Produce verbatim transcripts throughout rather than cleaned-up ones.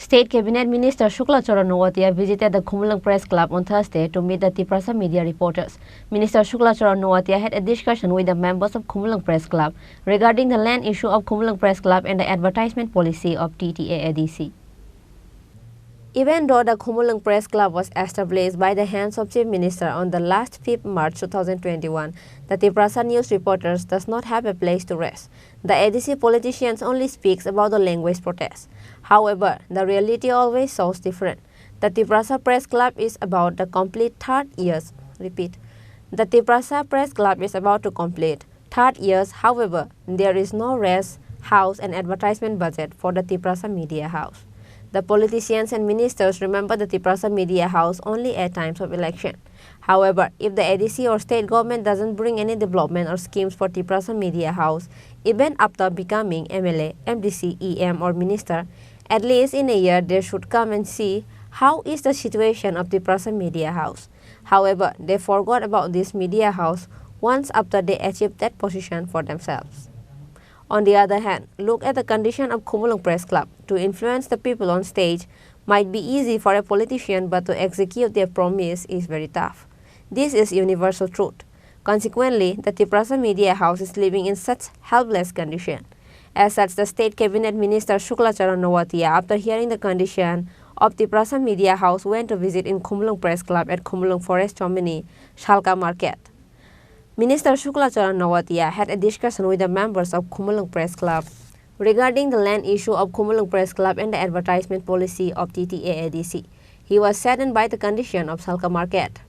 State Cabinet Minister Shukla Charan Noatia visited the Khumulwng Press Club on Thursday to meet the Tiprasa media reporters. Minister Shukla Charan Noatia had a discussion with the members of Khumulwng Press Club regarding the land issue of Khumulwng Press Club and the advertisement policy of T T A A D C. Even though the Khumulwng Press Club was established by the hands of Chief Minister on the last fifth March two thousand twenty-one, the Tiprasa news reporters does not have a place to rest. The A D C politicians only speaks about the language protest. However, the reality always shows different. The Tiprasa Press Club is about the complete third years. Repeat. The Tiprasa Press Club is about to complete third years. However, there is no rest house and advertisement budget for the Tiprasa Media House. The politicians and ministers remember the Tiprasa Media House only at times of election. However, if the A D C or state government doesn't bring any development or schemes for Tiprasa Media House, even after becoming M L A, M D C, E M or minister, at least in a year they should come and see how is the situation of Tiprasa Media House. However, they forgot about this media house once after they achieved that position for themselves. On the other hand, look at the condition of Khumulwng Press Club. To influence the people on stage might be easy for a politician, but to execute their promise is very tough. This is universal truth. Consequently, the Tiprasa Media House is living in such helpless condition. As such, the State Cabinet Minister Shukla Charan Noatia, after hearing the condition of Tiprasa Media House, went to visit in Khumulwng Press Club at Khumulwng Forest Chomini, Salka Market. Minister Shukla Charan Noatia had a discussion with the members of Khumulwng Press Club regarding the land issue of Khumulwng Press Club and the advertisement policy of T T A A D C. He was saddened by the condition of Salka Market.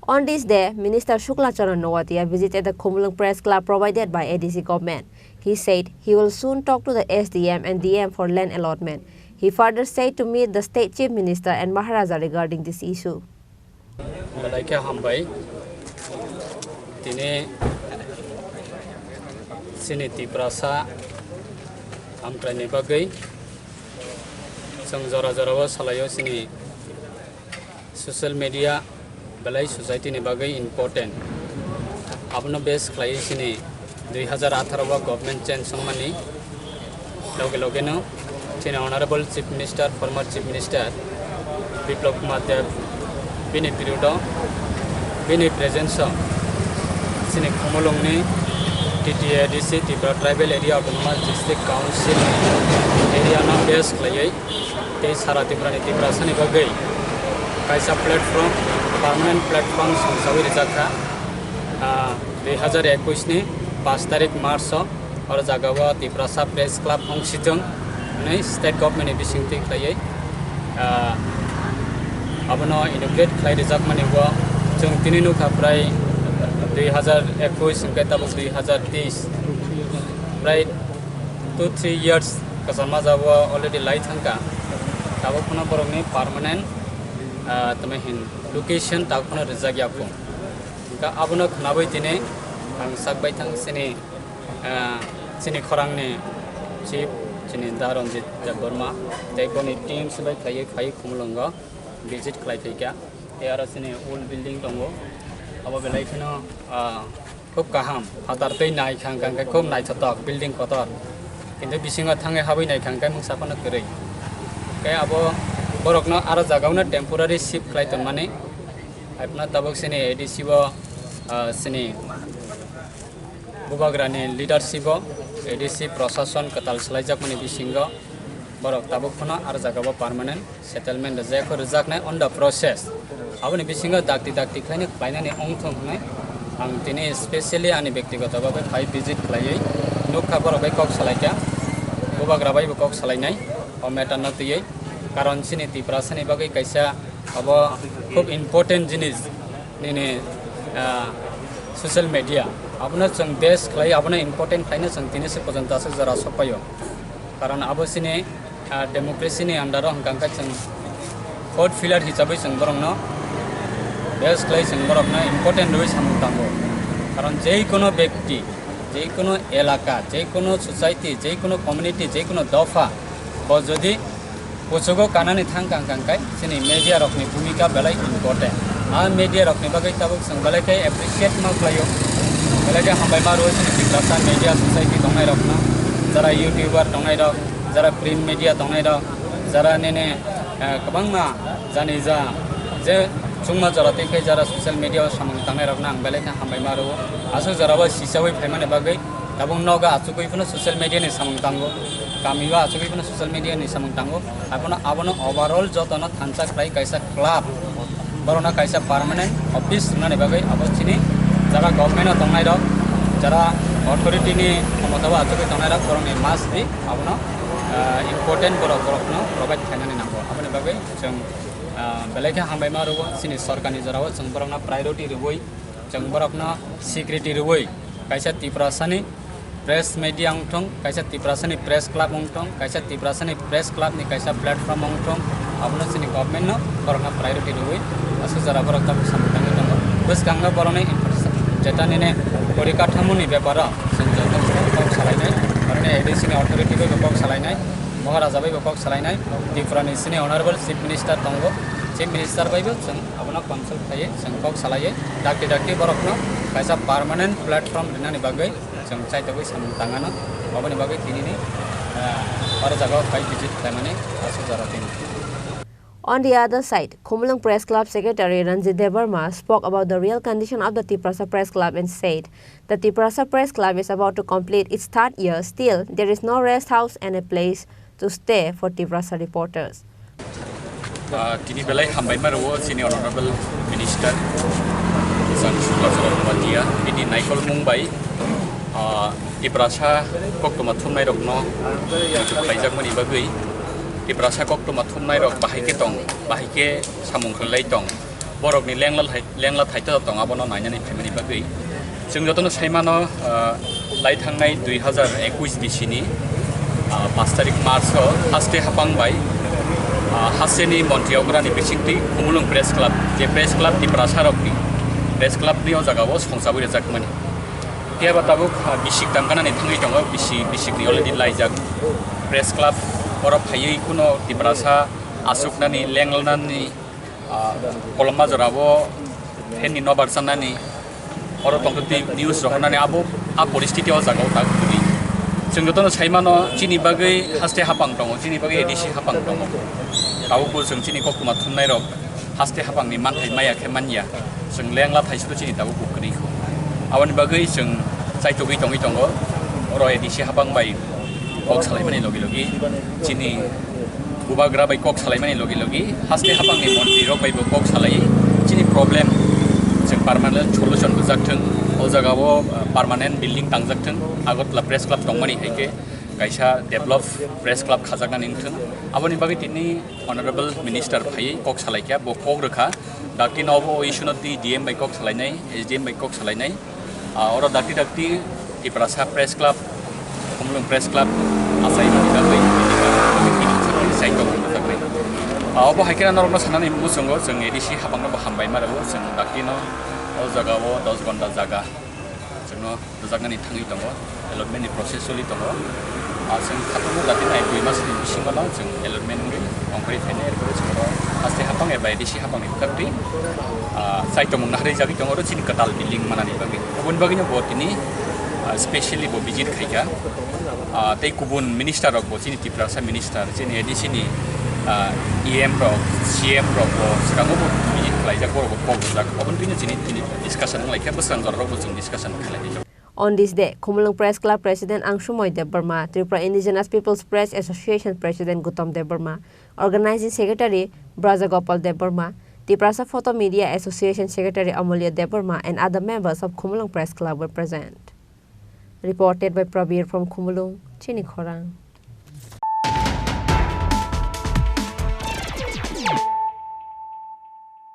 On this day, Minister Shukla Charan Noatia visited the Khumulwng Press Club provided by A D C government. He said he will soon talk to the S D M and D M for land allotment. He further said to meet the state chief minister and Maharaja regarding this issue. Belai khe hambai. Tini chini Tiprasa Amtwraini bagwi chwng jora jorao salaio chini social media belai society ni bagwi important. Abono base khlaiwi chini dui hazar atharo o government change wngmani loge loge no chini Honorable Chief Minister, former Chief Minister Biplab Kumar Deb bini period o, bini presence o chini Khumulwng ni T T A D C, Tripura Tribal Area Autonomous District Council area no base khlaiwi tei sara Tripura ni Tiprasa ni bagwi kaisa platform, permanent platform songsawi rijak kha, ah, dui hazar ekush ni pash tarik March o, oro jaga o Tiprasa Press Club wng sijwng hwnwi state government ni bisingtwi khlaiwi, ah, abono inaugurate khlai rijak mani o chwng tini nukha prai dui hazar ekush hwnkhe tabuk dui hazar teis, prai two three years kwchama jabo already lai thangkha, tabuk phano borokni permanent, ah, tamo hin location tabuk phano rijak ya kho. Hwnkhe abono khnawi tini ang sak bai thang chini, ah, chini khorangni chief chini Da Ranjit Debbarma tei boni teams bai khlaiwi phaiwi Khumulwngo visit khlai phaikha. Tei aro chini old building tongo, abo belai kheno, ah, khub kaham, phatar tei nai kha hwnkhe khub naithothok building kotor, kintu bisingo thangwi habwi nai kha hwnkhe mungsa phano kwrwi. Tei abo borokno aro jagao no temporary shift khlai tonmani, hai phano tabuk chini A D C o, ah, chini Bubagrani leadership o A D C prosason kwtal swlaijakmani bisingo borok tabuk phano aro jagao permanent settlement rwjak, rijaknai on the process. Aboni bisingo dakti dakti khlaino khlainani wngthung hwnwi ang tini specially ani bektigoto bagwi phai visit khlaiwi nukha, borok bai kok salaikha. Bubagra bai bo kok salainai o matter no twiwi, karon chini Tiprasa ni bagwi kaisa abo khub important jinis nini, ah, social media, abono chwng base khlai, abono important khlaino chwng tini se porjonto aswk jora sok paio, karon abo chini, ah, democracy ni under o hwnkha hwnkhe chwng fourth pillar hisabwi chwng borokno base khlai chwng borokno important rwui samung tango, karon jeikono bekti, jeikono elaka, jeikono society, jeikono community, jeikono dopha bo jodi kuchugo kanani thang kang kang kai chini media rokni bhumika belai important. A media rokni bagwi tabuk chwng belai khe appreciate ma khlaio, belai khe hambai ma rwo chini Tiprasa media society tongnai rokno, jara YouTuber tongnai rok, jara print media tongnai rok, jara nini, eh, kwbangma jani ja je chwngma jora tei khe jara social media o samung tangnai rokno ang belai khe hambai ma rwo. Aswk jora bo sichawi phaimani bagwi tabuk nogo achugwi phano social media ni samung tango, kami o achugwi phano social media ni samung tango. Abono, abono overall jotono thansa khlai kaisa club, borokno kaisa permanent office rwnani bagwi abo chini jara government o tongnai rok, jara authority ni khomota o achugwi tongnai rok, borokni must be abono, ah, important borok, borokno provide khlainani nango. Aboni bagwi chwng, ah, belai khe hambai ma rwo, chini sorkarni jorao chwng borokno priority rwui, chwng borokno security rwui, kaisa Tiprasani press media wng thung, kaisa Tiprasani press club wng thung, kaisa Tiprasani press club ni kaisa platform wng thung, abono chini government no borokno priority rwui aswk jora borok tabuk samung tangwi tongo. Bwskango borokni infrastructure jeta nini porikathamoni beparo chwng joto kok salainai, borokni A D C ni authority bai bo kok salainai, Maharaja bai bo kok salainai, Tripura ni chini honorable chief minister tongo, chief minister bai bo chwng abono consult khaiwi chwng kok salaiwi dakti dakti borokno kaisa permanent platform rwnani bagwi chwng chaitogwi samung tangano, aboni bagwi tinini, ah, oro jagao phai visit khlaimani aswk jora tini. On the other side, Khumulwng Press Club Secretary Ranjit Debbarma spoke about the real condition of the Tiprasa Press Club and said, "The Tiprasa Press Club is about to complete its third year. Still, there is no rest house and a place to stay for Tiprasa reporters." Ah, tini belai hambai ma rwo chini honorable minister Jan Shukla Chorno Patia bini naikolmung bai, ah, Tiprasa koktwma thumnai rokno khlaijakmani bagwi, Tiprasa koktwma thumnai rok bahai khe tong, bahai khe samung khlai tong, borokni lengla hai lengla thaito tong abono nainani phaimani bagwi. Chwng jotono saimano, ah, lai thangnai dui hazar ekush bisini, ah, paanch tarik March o haste hapang bai, ah, hasteni montri ograni bisingtwi Khumulwng Press Club, je Press Club Tiprasa rokni Press Club ni o jaga o songchabwi rwjakmani. Phiya ba tabuk, ah, bisik tangkanani thangwi tongo, bisi-, bisikni already laijak Press Club, oro phaiwi kuno Tiprasa aswknani, lenglanani, ah, kolomma jorabo phenni nobar chanani, oro tongtwtwi news rohornani abo a poristiti o jaga o tak kwrwi. Chwng jotono saimano chini bagwi haste hapang tongo, chini bagwi A D C hapang tongo. Tabukbo chwng chini koktwma thumnai rok haste hapangni manthai maya khe manya. Chwng lengla thaisukhe chini tabukbo kwrwi kho. Aboni bagwi chwng chaitogwi tongwi tongo. Oro A D C hapang bai kok salaimani logi logi chini bubagra bai kok salaimani logi logi haste hapangni montri rok bai bo kok salai chini problem chwng permanent solution rwjak thwng. O jaga o, uh, permanent building tangjak thwng. Agartala Press Club tongmani hai khe kaisa develop Press Club khajaknani wng thwng. Aboni bagwi tini honorable minister phaiwi kok salai kha, bo kok rwkha. Dakti no obo o issue no twi D M bai kok salainai, S D M bai kok salainai. Ah, oro dakti dakti Tiprasa Press Club, Khumulwng Press Club, asai mani bagwi, sai tong mani bagwi. Ah, obo hai khe norokno sanani muchungo chwng A D C hapangno bo hambai ma rwo, chwng dakti no o jaga o dos ghonta jaga chwngno rwjaknani thangwi tongo, allotment ni process choli tongo. Ah, chwng khatungno dakti nai dui mas ni bisingo no chwng allotment wngwi ongkhorwi phainai, erpore chwng oro haste hapang eba A D C hapang ni bwkhaktwi, ah, chaitomung naharwi jagwi tongo oro chini kwtal building manani bagwi. Oboni bagwino bo tini, ah, specially bo visit khaikha. Ah, tei kubun minister rok bo chini Tiprasa minister, chini A D C ni, ah, E M rok, C M rok bo swkango bo visit khlaijak, borok bo kok rwjak. Oboni bagwino chini, chini discussion wnglaikha, bwskango rok bo chwng discussion khlaijak. On this day, Khumulwng Press Club President Angsumoi Debbarma, Tripura Indigenous People's Press Association President Gautam Debbarma, Organizing Secretary Braja Gopal Debbarma, Tiprasa Photo Media Association Secretary Amulya Debbarma and other members of Khumulwng Press Club were present. Reported by Prabir from Khumulwng, Chini Khorang.